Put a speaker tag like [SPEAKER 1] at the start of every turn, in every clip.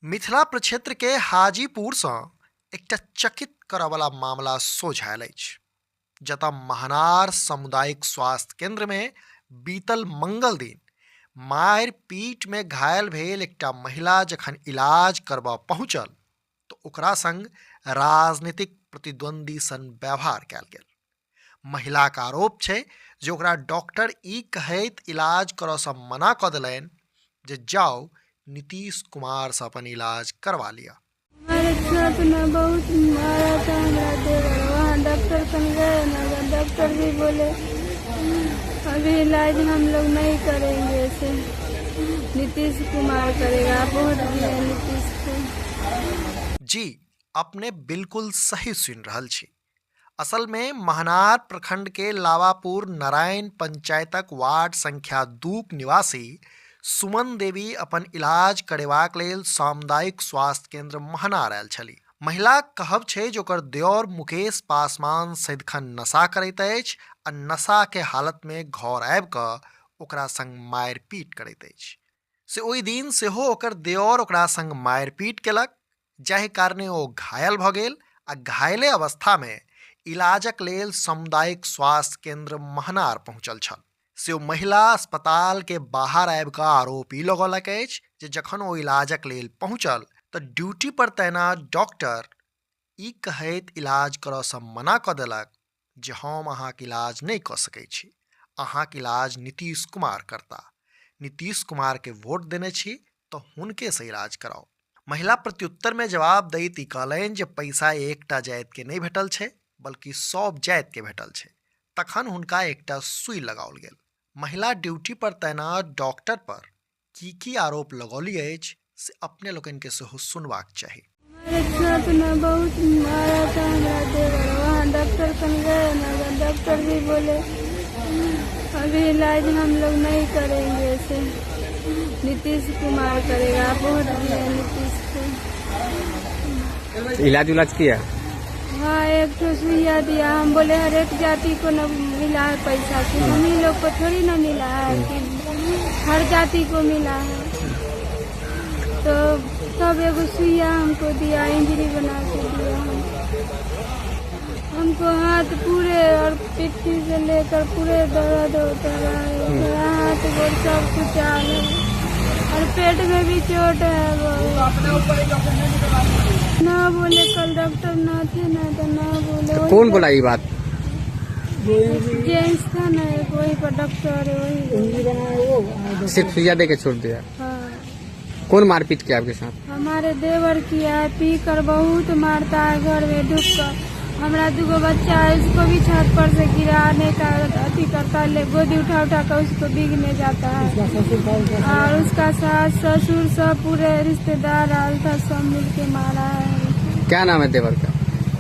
[SPEAKER 1] मिथिला प्रक्षेत्र के हाजीपुर सं एकटा चकित करऽ वाला मामला सोझा आयल अछि, जतऽ महनार सामुदायिक स्वास्थ्य केंद्र में बीतल मंगल दिन मारि पीट में घायल भेल एकटा महिला जखन इलाज करबऽ पहुंचल तऽ ओकरा संग राजनीतिक प्रतिद्वंदी सन व्यवहार कयल गेल। महिलाक आरोप छै जे ओकरा डॉक्टर ई कहैत इलाज करऽ सँ मना कऽ देलनि जे जाउ नीतीश कुमार सँ अपन इलाज करवा लिअ।
[SPEAKER 2] हमारे साथ ना बहुत मारा था हमरा देवर, वहाँ डॉक्टर कन गए ना, डॉक्टर भी बोले अभी इलाज हम लोग नहीं करेंगे, ऐसे नीतीश कुमार करेगा, आप वोट दिए नीतीश को।
[SPEAKER 1] जी अपने बिल्कुल सही सुनि रहल छी। असल में महनार प्रखंड के लावापुर नारायण पंचायतक वार्ड संख्या 2 निवासी सुमन देवी अपन इलाज करेबाक लेल सामुदायिक स्वास्थ्य केंद्र महनार आयल छली। महिलाक कहब छै जे ओकर देओर मुकेश पासवान सदिखन नशा करैत अछि आ नशा के हालत में घर आबि कऽ ओकरा संग मारिपीट करैत अछि। से ओहि दिन सेहो ओकर देओर ओकरा संग मारिपीट केलक, जाहि कारणे ओ घायल भऽ गेल आ घायले अवस्थामे इलाजक लेल सामुदायिक स्वास्थ्य केंद्र महनार पहुंचल छल। से ओ महिला अस्पताल के बाहर आबि कऽ आरोप ई लगौलक अछि जे जखन ओ इलाजक लेल पहुंचल तऽ ड्यूटी पर तैनात डॉक्टर ई कहैत इलाज करऽसँ मना कऽ देलक जे हम अहाँके इलाज नहि कऽ सकै छी, अहाँके इलाज नीतीश कुमार करता, नीतीश कुमारके वोट देने छी तऽ हुनकेसँ इलाज कराउ। महिला प्रत्युत्तरमे जवाब दैत ई कहलनि जे पैसा एकटा जातिके नहि भेटल छै बल्कि सब जातिके भेटल छै। तखन हुनका एकटा सुई लगाओल गेल। महिला ड्यूटी पर तैनात डॉक्टर पर की की आरोप लगौली अछि से अपने लोकनि के सेहो सुनबाक चाही।
[SPEAKER 2] हमारे साथ ना बहुत मारा था हमरा देवर, वहाँ डॉक्टर कन गए ना, डॉक्टर भी बोले अभी इलाज हम लोग नहीं करेंगे, ऐसे नीतीश कुमार करेगा, आप वोट दिए नीतीश को।
[SPEAKER 3] इलाज उलाज किया?
[SPEAKER 2] हाँ, एक ठो सुइया दिया। हम बोले हर एक जाति को न मिला है पैसा, कि हम ही लोग को थोड़ी ना मिला है, कि हर जाति को मिला है। तो तब एगो सुइया हमको दिया, इंजरी बना के दिया। हमको हाथ पूरे और पिट्ठी से लेकर पूरे दर्द होता रहा है, मेरा हाथ गोड़ सब कुछ आ है और पेट में भी चोट है। ना बोले, कल डॉक्टर ना थे ना तो ना बोले।
[SPEAKER 3] तो कौन बोला ये बात?
[SPEAKER 2] जेंट्स था ना एक, वही पर डॉक्टर है, वही बोला।
[SPEAKER 3] सिर्फ सुइया दे के छोड़ दिया?
[SPEAKER 2] हाँ।
[SPEAKER 3] कौन मारपीट किया आपके साथ?
[SPEAKER 2] हमारे देवर किया है, पी कर बहुत मारता है घर में ढुक कर। हमारा दूगो बच्चा है, उसको भी छत पर से गिराने का अथी करता है, ले गोदी उठा उठा कर उसको बीगने जाता है। और उसका सास ससुर सब पूरे रिश्तेदार आल था, सब मिल के मारा है।
[SPEAKER 3] क्या नाम है देवर का?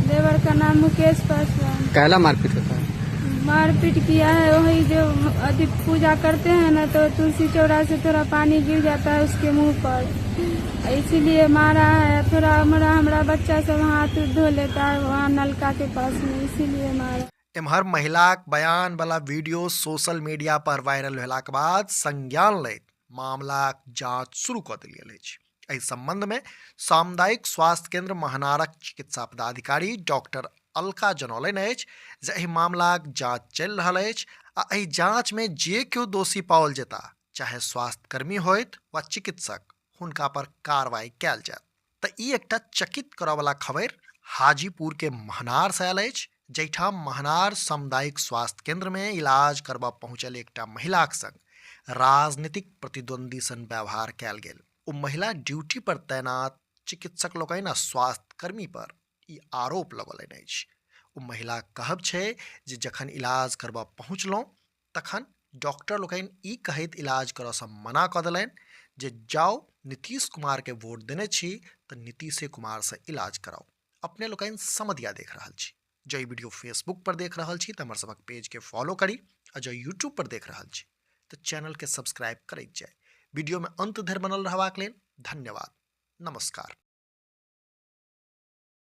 [SPEAKER 2] देवर का नाम मुकेश पासवान।
[SPEAKER 3] कहला मारपीट होता है?
[SPEAKER 2] मारपीट किया है वही जो अभी पूजा करते हैं ना, तो तुलसी चौरा से थोड़ा पानी गिर जाता है उसके मुंह पर, इसीलिए मारा है। थोड़ा हमारा हमरा बच्चा सब हाथ धो लेता है वहाँ नलका के पास में, इसीलिए मारा।
[SPEAKER 1] एम्हर महिलाक बयान वाला वीडियो सोशल मीडिया पर वायरल भेलाक बाद संज्ञान लैत मामलाक जांच शुरू कऽ देल गेल अछि। एहि संबंध में सामुदायिक स्वास्थ्य केंद्र महनारक चिकित्सा पदाधिकारी डॉक्टर अलका जनौलनि अछि जे एहि मामलाक जांच चलि रहल अछि आ एहि जांच में जे केओ दोषी पाओल जेता, चाहे स्वास्थ्यकर्मी होथि वा चिकित्सक, हुनका पर कार्रवाई कयल जायत। तऽ ई एकटा चकित करऽवला खबरि हाजीपुर के महनार से आयल अछि, जाहिठाम महनार सामुदायिक स्वास्थ्य केंद्र में इलाज करबऽ पहुंचल एकटा महिलाक संग राजनीतिक प्रतिद्वंदी सन व्यवहार कयल गेल। ओ महिला ड्यूटी पर तैनात चिकित्सक लोकनि आ स्वास्थ्यकर्मी पर ई आरोप लगौलनि अछि। ओ महिलाक कहब छै जे जखन इलाज करबऽ पहुंचलहुं तखन डॉक्टर लोकनि ई कहैत इलाज करऽसँ मना कऽ देलनि जे जाउ नीतीश कुमारके वोट देने छी तऽ नीतीशे कुमारसँ इलाज कराउ। अपने लोकनि समदिया देख रहल छी। जँ ई वीडियो फेसबुक पर देख रहल छी तऽ हमर सभक पेजके फॉलो करी आ जँ यूट्यूब पर देख रहल छी तऽ चैनलके सब्सक्राइब करैत जाय। वीडियोमे अंत धरि बनल रहबाक लेल धन्यवाद। नमस्कार।